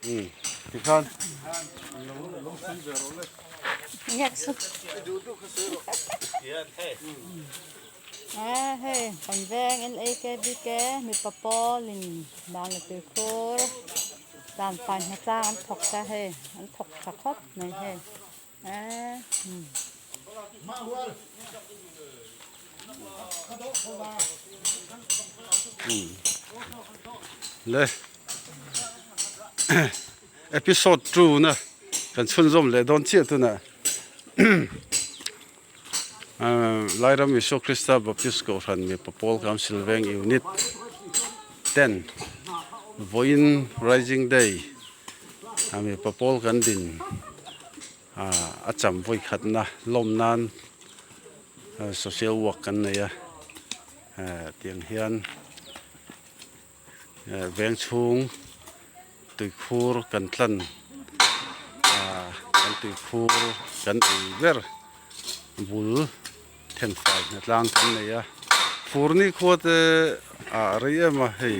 Umm tikhan. Hei kan veng LAKBK mipa pawlin bangla tuikhur tlanfai hna tlang an thawk ta hei an thawk tha khawp mai hei Le episode 2 na kan chhunzawm leh dawn chiah tunah Lairam Isua Krista Baptist Kohhran Mipa Pawl Council Veng Unit 10 Vawiin Rising Day mipa pawl kan din a cham vawi khatna lawm nan social work kan nei a tiang hian veng chhung tuikhur kan tlan kan tuikhur kan ei ber bul thenfai hnatlang kan nei a fur ni khua te ah a rei em a hei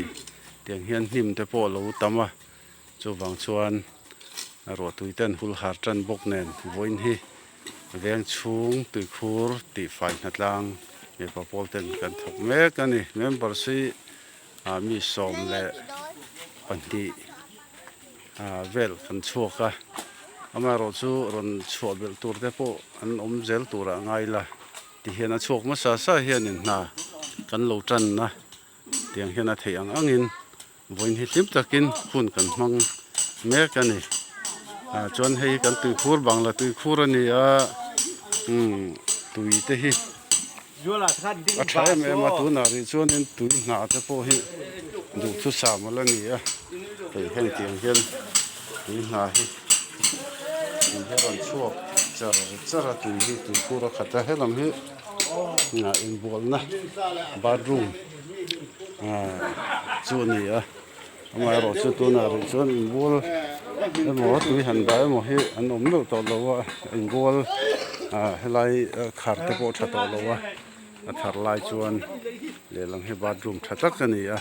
tiang hian hnim te pawh a lo tam a. Chuvang chuan ruahtui ten hul har tan bawk nen vawiin hi veng chhung tuikhur tihfai hnatlang mipa pawl ten kan thawk mek a ni. Members hi mi 12 vel kan chhuak a, amaherawh chu rawn chhuah belh tur te pawh an awm zel turah ngai la tihian a chhuak hmasa sa hianin hna kan lo tan a, tiang hian a theih ang angin. Vawiin hi hlim takin hun kan hmang mek a ni. Ah chuan hei hi kan tuikhur bangla tuikhur a ni a, umm tui te hi a tha em em a tunah rih chuanin tui hnah te pawh hi duhthusam a la ni a, hei heng tiang hian tui hnah hi tui hi a rawn chhuak char char a tui hi tuikhur a khat a helam hi inbualna bathroom. Chu a ni a amaherawh chu tunah rih chuan inbual emaw tui han dah emaw hi an awm meuh tawh lo a inbual ah helai khar te pawh tha tawh lo a a thar lai chuan lehlam hi bathroom tha tak a ni a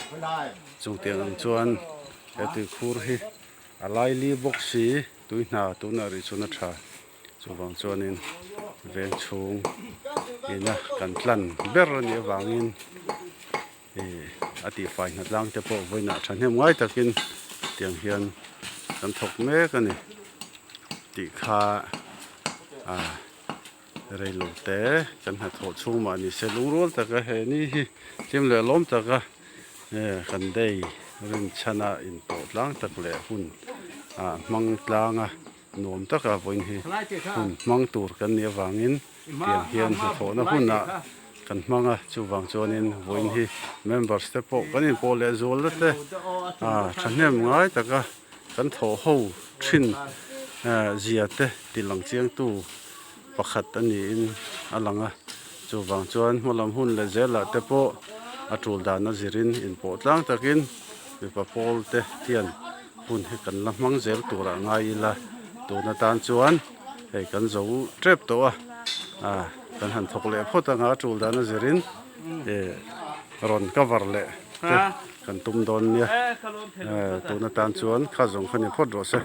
chutiang ang chuan he tuikhur hi a laili bawk si tui hna tunah rih chuan a tha. Chuvang chuanin veng chhung ina kan tlan ber a nih avangin ih a tihfai hna tlang te pawh vawiinah thahnem ngai takin tiang hian kan thawk mek a ni tih kha ah reilo te kan hnathawh chhung mah ni se lungrual taka he ni hi hlim leh lawm taka eh kan day rinchhana inpawh tlang tak leh hun ah hmang tlang a. Nuam taka vawiin hi hun hmang tur kan nih avangin tiang hian hnathawhna hunah kan hmang a, chuvang chuanin vawiin hi members te pawh kan inpawh leh zual na te thahnem ngai taka kan thawh ho thin zia te tih lang chiangtu pakhat a niin a lang a, chuvang chuan hmalam hun leh zelah te pawh a tul dan a zirin inpawh tlang takin mipa pawl te hian. Hun hi kan la hmang zel turah ngai ila tun atan chuan hei kan zo tep tawh a ah kan han thawk leh phawt anga a tul dan a zirin eh rawn cover leh te kan tum dawn nia eh tun atan chuan kha zawng kha ni phawt rawh se.